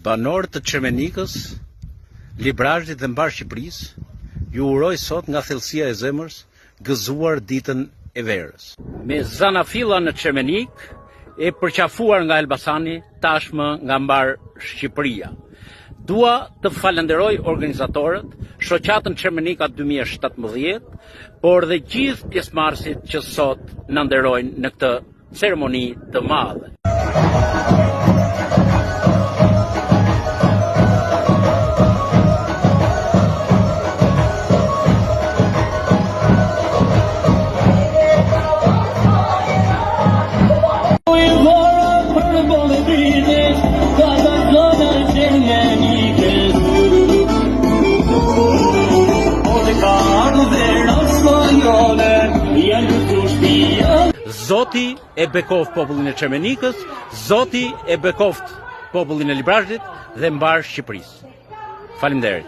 Banorë të Çermenikës, Librazhdit dhe mbarë Shqipërisë, ju uroj sot nga thellësia e zemrës gëzuar ditën e verës. Me zanafilla në Çermenikë, e përqafuar nga Elbasani, tashmë nga mbarë Shqipëria. Dua të falënderoj organizatorët, shoqatën Çermenika 2017, por dhe gjithë pjesëmarrësit që sot na nderojnë në këtë ceremoni të madhe. Zoti e bekoftë popullin e Çermenikës, Zoti e bekoftë popullin e Librazhdit dhe mbarë Shqipërisë. Faleminderit.